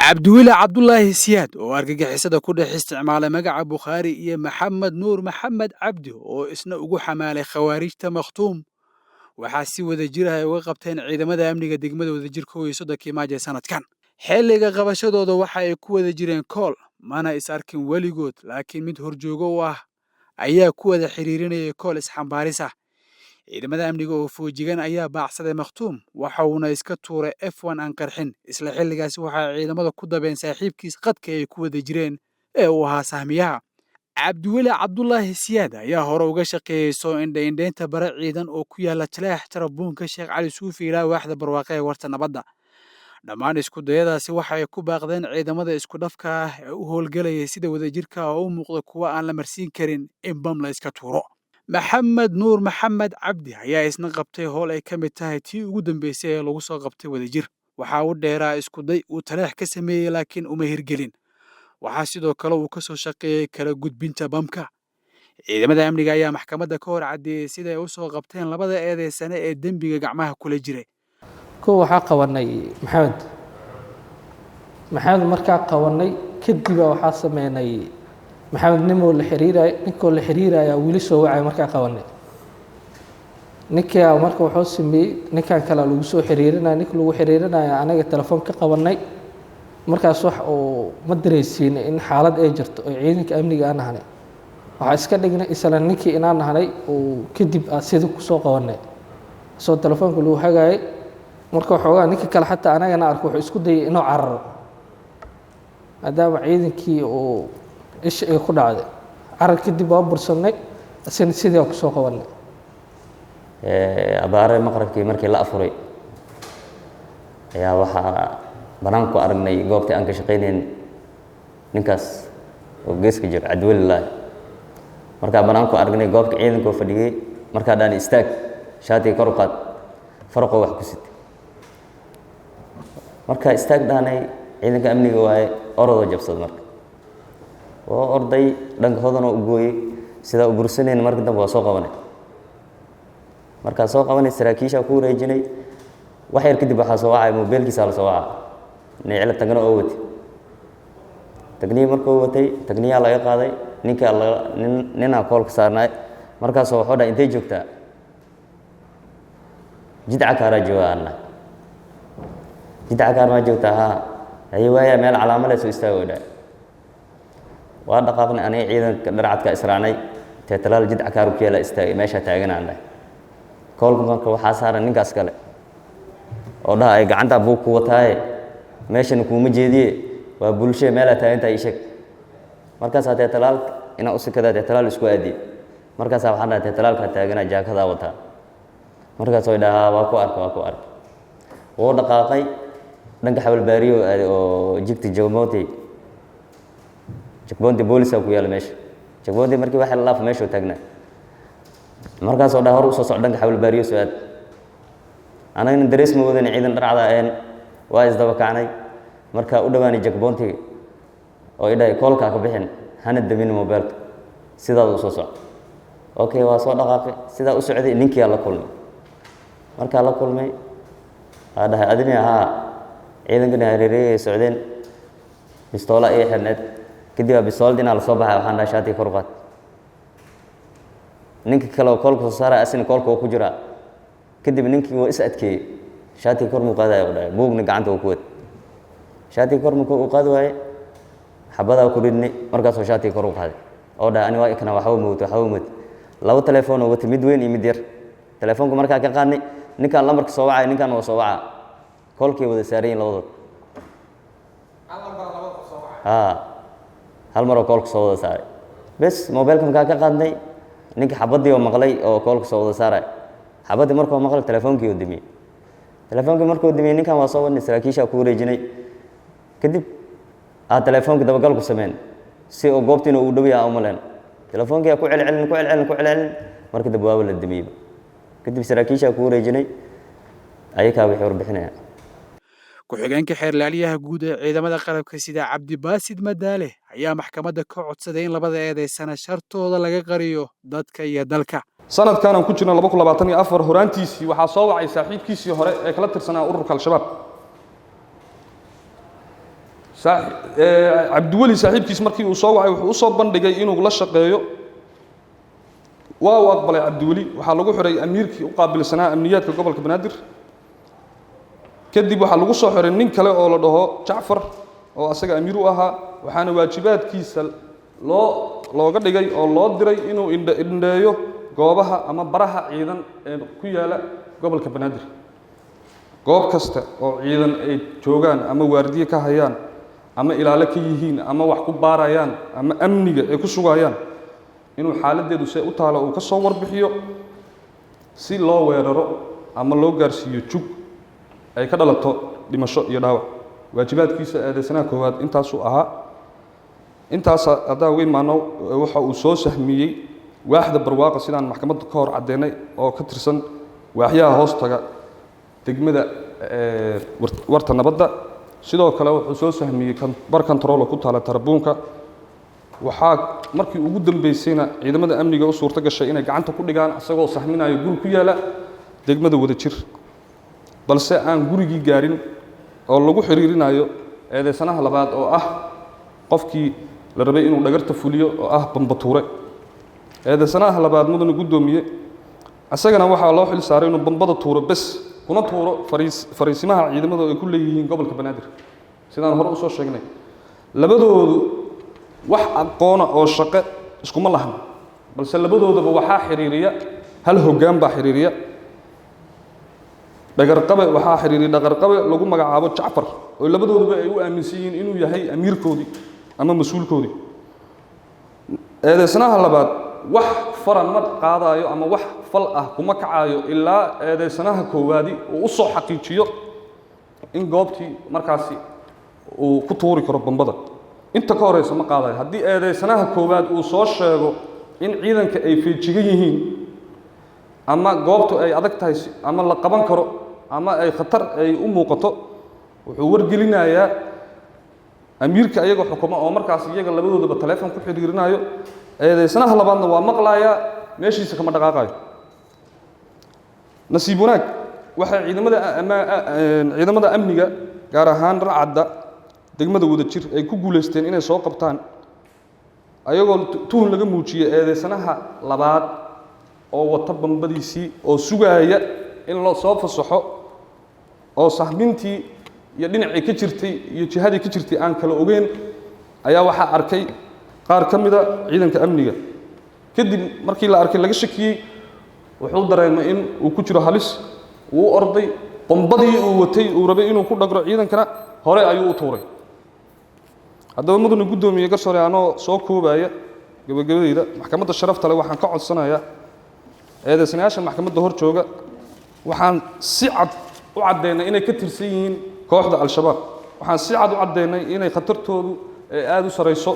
Cabdiweli Cabdulaahi Siyaad oo argagixisada ku dhex isticmaalay magaca Bukhaari iyo Maxamed Nuur Maxamed Cabdi oo isna ugu xamaalay khawaarijta Makhtuum waxaa si wada jir ah ay uga qabteen ciidamada amniga degmada Wadajir 31-kii Maajo sanadkan. Xilliga qabashadooda waxa ay ku wada jireen kool, mana is arkin weligood, laakiin mid horjoogo u ah ayaa ku wada xiriirinayay kool isxambaaris ah. Ciidamada amniga oo foojigan ayaa baacsaday Makhtuum, waxa uuna iska tuuray F1 aan qarxin. Isla xilligaasi waxa ay ciidamada ku dabeen saaxiibkiis qadka ay ku wada jireen ee uu ahaa sahmiyaha. Cabdiweli Cabdulaahi Siyaad ayaa hore uga shaqeeyey soo indha-indhaynta bare ciidan oo ku yaala Taleex Tarabuunka Sheekh Cali Suufi ilaa waaxda barwaaqe ee Warta Nabadda. Dhammaan isku dayadaasi waxa ay ku baaqdeen ciidamada isku dhafka ah ee u howlgelayay sida wadajirka oo u muuqda kuwa aan la marsiin karin in bam la iska tuuro. Maxamed Nuur Maxamed Cabdi ayaa isna qabtay howl ay ka mid tahay tii ugu dambeysay ee lagu soo qabtay Wadajir. Waxa uu dheeraa isku day uu Taleex ka sameeyey, laakiin uma hirgelin. Waxaa sidoo kale uu ka soo shaqeeyey kala gudbinta bamka. Ciidamada amniga ayaa maxkamadda ka hor caddeeyey sida ay u soo qabteen labada eedeysane ee dembiga gacmaha kula jiray. Kow, waxaa qabanay Maxamed. Maxamed markaa qabanay kadiba waxaa sameynay Maxamed nimoo la xiriiraya, ninkoo la xiriiraya weli soo wacay. Markaa qabanay ninkaa, marka wuxuu sameeyey ninkan kale lagu soo xiriirinaya, ninka lagu xiriirinaya anaga telefoon ka qabanay. Markaas wax uu ma dareysiinay in xaalad ay jirto oo ciidanka amniga aan nahnay, waxaa iska dhignay isla ninkii inaan nahnay uu kadib aa sida kusoo qabanay soo telefoonka lagu hagaayay. Marka waxoogaa ninka kale xataa anagana arko, wuxuu isku dayay inuu cararo, maadaama ciidankii uu isha ay ku dhacday. Carar kadib waa bursanay, isna sidii aa kusoo qabanay. Abaare maqrabkii markii la afuray ayaa waxaa banaanku ku aragnay goobtii aan ka shaqaynayn ninkaas oo geeska jiro, Cabdiweli laahi. Markaa banaanku aragnay goobta ciidanka oo fadhiyey, markaa dhaan istaag, shaatiga kor u qaad, faraqoo wax ku sitay. Markaa istaag dhaanay, ciidanka amniga waaye, orodoo jabsad. Marka waa orday, dhanka Hodanoo u gooyey. Sidaa u bursanayna, marka dambe waa soo qabanay. Markaa soo qabanay, saraakiishaa ku wareejinay. Wax yar kadib waxaa soo wacay mobeelkiisaa la soo wacaa, nicla tagna oo watay. Tagnihii markuu watay, tagniyaa laga qaaday ninkaa laga nin ninaa koolka saarnaay. Markaasoo waxuu dhahay, "Intay joogtaa?" "Jidca kaaraa jooga." Anna, "Jidca kaar maa joogtaa?" "Haa." "Haye, waaya, meel calaamo le soo istaago," dhahay. Waa dhaqaaqnay, aniga ciidanka dharcadka israacnay. Teetalaal jidca kaar ku yaala istaagay, meeshaa taaganaan dhahay. Koolka marka waxaa saaran ninkaas kale oo dhaha ay gacantaa buug ku wataaye, meeshana kuuma jeediye, waa bulshe, meelaa taagantahay ii sheeg. Markaasaa teetalaal inaa u sikadaa, teetalaal isku aadiyey. Markaasaa waxaan dhahay, "Teetalaalkaa taaganaa, jaakadaa wataa." Markaasoo dhahaa, "Waa ku arka, waa ku arka." Wuu dhaqaaqay, dhanka Xawalbaariyo aaday oo jigta Jagboonti. Jagboonti boolisaa ku yaala meesha. Jagboonti markii waxa la dhaafa meeshuu taagnaa. Markaasoo dhaha, "Hor usoo soc, dhanka Xawalbaariyo soo aad." Anagana darees ma wadan, ciidan dharcada aheen. Waa isdaba kacnay. Markaa u dhawaanay jagboontiga oo idhahay, "Koolkaa ka bixin, hana damin mobeelka, sidaad u soo soc." Okay, waa soo dhaqaaqay. Sidaa u socday, ninkiyaa la kulmay. Markaa la kulmay, waa dhahay, "Adimi ahaa?" Ciidankani hareereeyay socdeen, bistoola ii xirneed. Kadib aa bistoolad inaa lasoo baxay. Waxaan dhahay, "Shaatiga kor u qaad." Ninka kale oo koolka soo saaraya, asina koolka waa ku jiraa. Kadib ninkii waa is adkeeyey, shaatiga kor muu qaadaya, u dhahay. Buugna gacanta uu ku wad. Shaatiga kor muu u qaadi waaye, xabadaa ku ridnay. Markaasoo shaatiga kor u qaaday oo dhahay, "Ani waa ikana, waxba mawto, waxba mawto." Laba telefoon oo wata, mid weyn iyo mid yar. Telefoonka markaa ka qaadnay, ninkaan lambarka soo wacaya, ninkaan waa soo wacaa, koolkay wada saaran yihin labadood. Ha, hal mar oo koolka soo wada saaray bes. Mobeelka markaa ka qaadnay, ninka xabaddii oo maqlay oo koolka soo wada saaray, xabaddii markuu maqlay, telefoonkii oo damiyey. Telefoonkii markuu damiyey, ninkan waa soo wadnay, saraakiishaa ku wareejinay. Kadib aa telefoonka dabagal ku sameyn si oo goobtiina uu dhow yaha umaleen. Telefoonkii aa ku celcelin, ku celcelin, ku celcelin. Marka dambe waaba la damiyeyba. Kadib saraakiishaa ku wareejinay, ayakaa wixii warbixinaya. Ku-xigeenka xeerlaaliyaha guud ee ciidamada qalabka sida Cabdibaasid Madaale ayaa maxkamadda ka codsaday in labada eedeysana shartooda laga qariyo dadka iyo dalka. Sanadkan aan ku jirno, 2024 horaantiisii, waxaa soo wacay saaxiibkiisii hore ee kala tirsanaa ururka Al-Shabaab. Cabdiweli saaxiibkiis markii uu soo wacay, wuxuu u soo bandhigay inuu la shaqeeyo. Waa uu aqbalay Cabdiweli. Waxaa lagu xiray amiirkii u qaabilsanaa amniyaadka gobolka Banaadir. Kadib waxaa lagu soo xiray nin kale oo la dhaho Jacfar, oo asaga amiir u ahaa, waxaana waajibaadkiisa looga dhigay oo loo diray inuu indheeyo goobaha ama baraha ciidan ee ku yaala gobolka Banaadir. Goob kasta oo ciidan ay joogaan ama waardiye ka hayaan ama ilaalo ka yihiin ama wax ku baarayaan ama amniga ay ku sugayaan, inuu xaaladdeedu see u taalo uu ka soo warbixiyo, si loo weeraro ama loo gaarsiiyo jug ay ka dhalato dhimasho iyo dhaawac. Waajibaadkiisa eedeysanaha koowaad intaasuu ahaa. Intaas haddaa uga imaano, waxa uu soo sahmiyey waaxda Barwaaqa, sidaan maxkamadda ka hor caddeynay, oo ka tirsan waaxyaha hoostaga degmada Warta Nabadda. Sidoo kale wuxuu soo sahmiyey bar control ku taala Tarabuunka. Waxaa markii ugu dambeysayna ciidamada amniga u suurto gashay inay gacanta ku dhigaan isagoo sahminayo guri ku yaala degmada Wadajir, balse aan gurigii gaarin, oo lagu xiriirinayo eedeysanaha labaad, oo ah qofkii la rabay inuu dhagarta fuliyo, oo ah Bambatuure. Eedeysanaha labaad, mudane guddoomiye, isagana waxaa loo xil saaray inuu bambada tuuro bes, kuna tuuro fariisimaha ciidamadu ay ku leeyihiin gobolka Banaadir. Sidaan hore usoo sheegnay, labadoodu wax aqoona oo shaqe iskuma lahan, balse labadoodaba waxaa xiriiriya hal hoggaan baa xiriiriya. Dhagarqabe waxaa xiriiriya dhagarqabe lagu magacaabo Jacfar, oo labadooduba ay u aaminsan yihiin inuu yahay amiirkoodii ama mas-uulkoodii. Eedeysanaha labaad wax fara ma qaadaayo ama wax fal ah kuma kacaayo ilaa eedeysanaha koowaadi uu u soo xaqiijiyo in goobtii markaasi uu ku tuuri karo bambada. Inta ka horeysa ma qaadayo. Haddii eedeysanaha koowaad uu soo sheego in ciidanka ay feejigan yihiin ama goobtu ay adag tahay ama la qaban karo ama ay khatar ay u muuqato, wuxuu wargelinayaa amiirka iyaga xukuma, oo markaas iyaga labadoodaba taleefon ku xiriirinayo. Eedeysanaha labaadna waa maqlayaa, meeshiisa kama dhaqaaqayo. Nasiib wanaag, waxay ciidamada amniga, gaar ahaan racadda degmada Wadajir, ay ku guulaysteen inay soo qabtaan, ayagoo tuhun laga muujiyey, eedeysanaha labaad oo wata bambadiisii oo sugaaya in loo soo fasaxo, oo sahmintii iyo dhinacii ka jirtay iyo jihadii ka jirtay aan kala ogeyn, ayaa waxaa arkay qaar ka mida ciidanka amniga. Kadib markii la arkay, laga shakiyey, wuxuu dareemay in uu ku jiro halis. Wuu u orday, bombadii uu watay uu rabay inuu ku dhagro ciidankana hore ayuu u tuuray. Haddaba, mudane guddoomiye, garsoore, anoo soo koobaya gabagabadeyda, maxkamadda sharafta leh waxaan ka codsanayaa eedeysanayaasha maxkamadda hor jooga, waxaan si cad u caddeynay inay ka tirsan yihiin kooxda Al-Shabaab. Waxaan si cad u caddeynay inay khatartoodu ay aada u sarayso.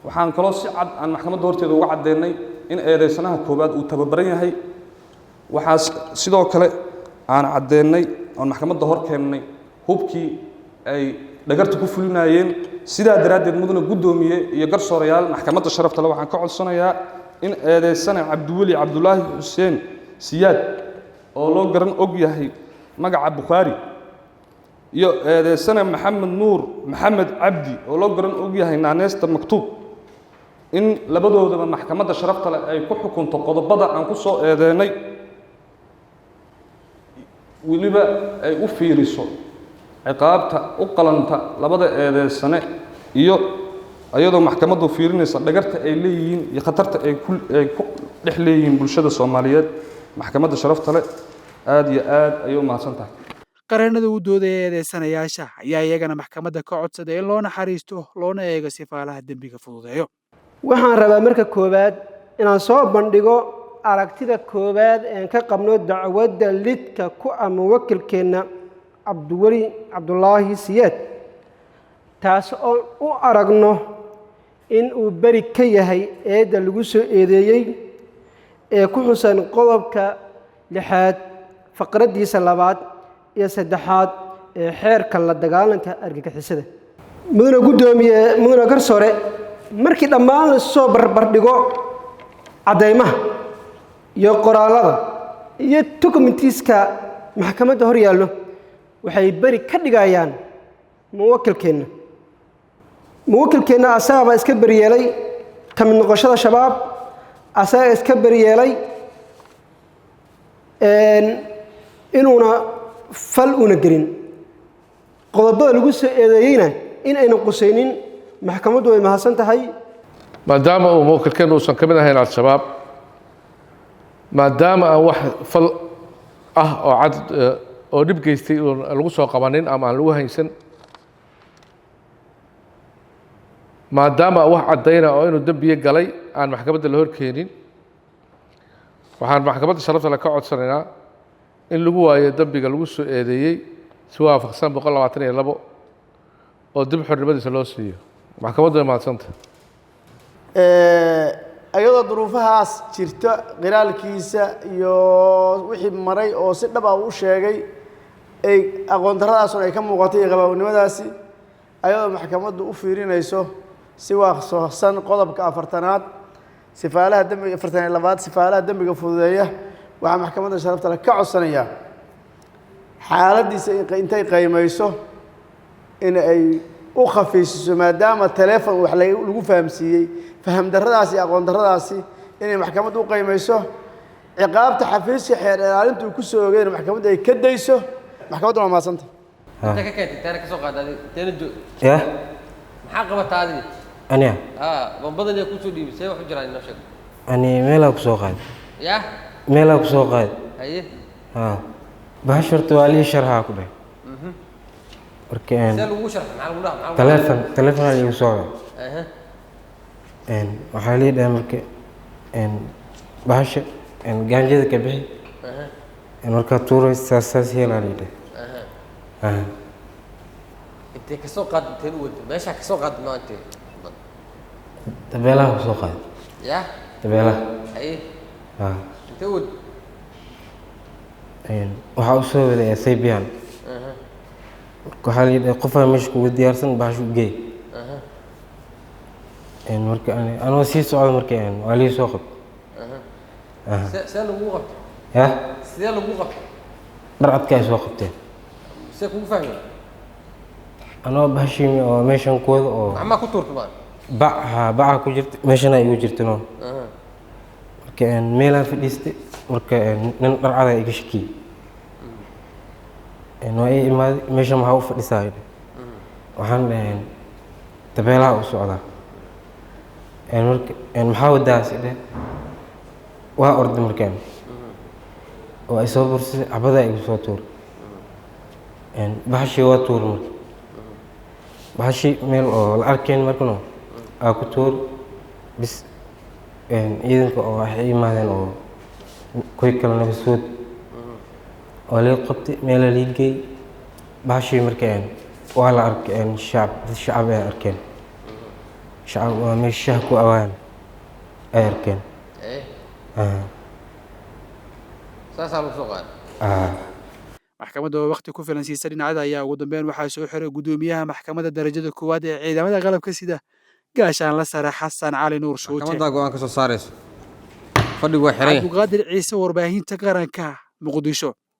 Waxaan kaloo si cad aan maxkamadda horteeda uga caddeynay in eedeysanaha koowaad uu tababaran yahay. Waxaa sidoo kale aan caddeennay oon maxkamadda hor keennay hubkii ay dhagarta ku fulinayeen. Sidaa daraaddeed, mudane guddoomiye iyo garsoorayaal, maxkamadda sharafta leh waxaan ka codsanayaa in eedeysane Cabdiweli Cabdulaahi Xuseen Siyaad, oo loo garan og yahay magaca Bukhaari, iyo eedeysane Maxamed Nuur Maxamed Cabdi, oo loo garan og yahay naaneesta Maktuub, in labadoodaba maxkamadda sharafta leh ay ku xukunto qodobada aan ku soo eedeynay, weliba ay u fiiriso ciqaabta u qalanta labada eedeysane, iyo iyadoo maxkamaddu fiirinaysa dhagarta ay leeyihiin iyo khatarta ay ku dhex leeyihiin bulshada Soomaaliyeed. Maxkamadda sharafta leh aada iyo aad ayay u mahadsan tahay. Qareenada u doodaya eedeysanayaasha ayaa iyagana maxkamadda ka codsaday in loo naxariisto, loona eego sifaalaha dembiga fududeeyo. Waxaan rabaa marka koowaad inaan soo bandhigo aragtida koowaad een ka qabno dacwadda lidka ku ah muwakilkeenna Cabdiweli Cabdulaahi Siyaad, taas oo u aragno in uu beri ka yahay eedda lagu soo eedeeyey ee ku xusan qodobka 6aad faqraddiisa labaad iyo saddexaad ee xeerka la dagaalanka argagixisada. Mudane guddoomiye, mudane garsoore, markii dhammaan lasoo barbardhigo caddaymaha iyo qoraallada iyo dokumentiiska maxkamadda hor yaallo, waxay beri ka dhigayaan muwakilkeenna. Muwakilkeenna asagabaa iska beryeelay ka mid noqoshada Shabaab, asaga iska beryeelay inuuna fal una gelin. Qodobada lagu soo eedeeyeyna in aynan qusaynin. Maxkamaddu way mahadsan tahay. Maadaama uu muwakilkeennu uusan ka mid ahayn Al-Shabaab, maadaama aan wax fal ah oo cad oo dhib geystay uun lagu soo qabanin ama aan lagu haysan, maadaama wax caddayna oo inuu dembiye galay aan maxkamadda la horkeenin, waxaan maxkamadda sharafta le ka codsanaynaa in lagu waayo dembiga lagu soo eedeeyey si waafaqsan 122 oo dib xornimadiisa loo siiyo. Maxkamaddu way mahadsantah. Iyadoo duruufahaas jirta, qiraalkiisa iyo wixii maray oo si dhab ah uu sheegay ay aqoon darradaasuna ay ka muuqatay iyo qabawnimadaasi, ayadoo maxkamaddu u fiirinayso si waafaqsan qodobka 40aad sifaalaha dembiga, 42aad sifaalaha dembiga fududeeya, waxaa maxkamadda sharafta leh ka codsanayaa xaaladdiisa intay qaymayso in ay u khafiisiso, maadaama telefon wax lagu fahamsiiyey, faham darradaasi iyo aqoon darradaasi inay maxkamaddu u qaymayso, ciqaabta xafiiska xeer ilaalintu uu ku soo ogeyna maxkamaddu ay ka dayso. Maxkamaddu waa mahadsanta. Intee ka keentay? Inteena ka soo qaaday adiga? Inteena Yah. Maxaa qabataa adiga? Aniga? Haa, bombadan yaa kusoo dhiibay? See wax u jiraan, inoo sheeg. Ani meelaa ku soo qaaday. Yah? Meelaa ku soo qaaday. Haye. Haa, bahash horta waa lii sharxaa ku dhahay marka See lagugu sharxay? Maxaa lagu dhaha? Maxaa lagu taleefon, taleefonaa liigu soo wacay. Aha. Waxaa lii dhahay marka bahasha gaanjada ka bixi. Aha. Markaa tuuraysa saas saas yeelaa lii dhahay. Aha. Haa. Intee ka soo qaaday? Inteen u waday? Meeshaa ka soo qaaday ma intee? Tabeelaha ku soo qaaday. Yah? Tabeelaha. Haye. Haa. Intee u waday? Waxaa u soo waday Saybiyan. Aha. Marka waxaa lii dhahay qofaa meesha kugu diyaarsan, bahasha u geey. Aha. Marka anoo sii socda marka waa lii soo qabtay. Aha. Aha. See lagugu qabtay? Yah? Sidee lagugu qabtay? Dhar cadka ay soo qabteen. See kugu fahmay? Anoo bahashii oo meeshan ku wada oo Maxmaa ku tuurtay maan? Bac, haa, baca ku jirta meeshana igu jirta no. Aha. Marka meelaan fadhiistay, marka nin dhar cadaa iga shakiyey. Waa ii imaaday, meeshan maxaa u fadhisaa ay dhahay. Waxaan dhahay tabeelaha u socdaa. Marka maxaa wadaas i dhahay, waa orday markaan waa i soo bursay, xabadaa igu soo tuuray. Bahashii waa tuuray, marka bahashii meel oo la arkayn markano aa ku tuuri bis. Ciidanka oo waxay imaadeen oo kuwii kale naga sood waa lii qabtay, meelaa lii geeyey bahashii. Marka waa la arkay, shacab, dad shacab ay arkeen, shacab waa meesha shaah ku awaan ay arkeen. Eh. Haa. Saasaa lagu soo qaaday. Aa. Maxkamadda oo waqti ku filan siisa dhinacyada ayaa ugu dambeyn waxaa soo xiray guddoomiyaha maxkamadda darajada koowaad ee ciidamada qalabka sida, Gaashaan la Sare Xasan Cali Nuur Shuute. Maxkamaddaa go'aan ka soo saarayso. Fadhigu waa xiran yahay. Cabduqaadir Ciise, Warbaahinta Qaranka, Muqdisho.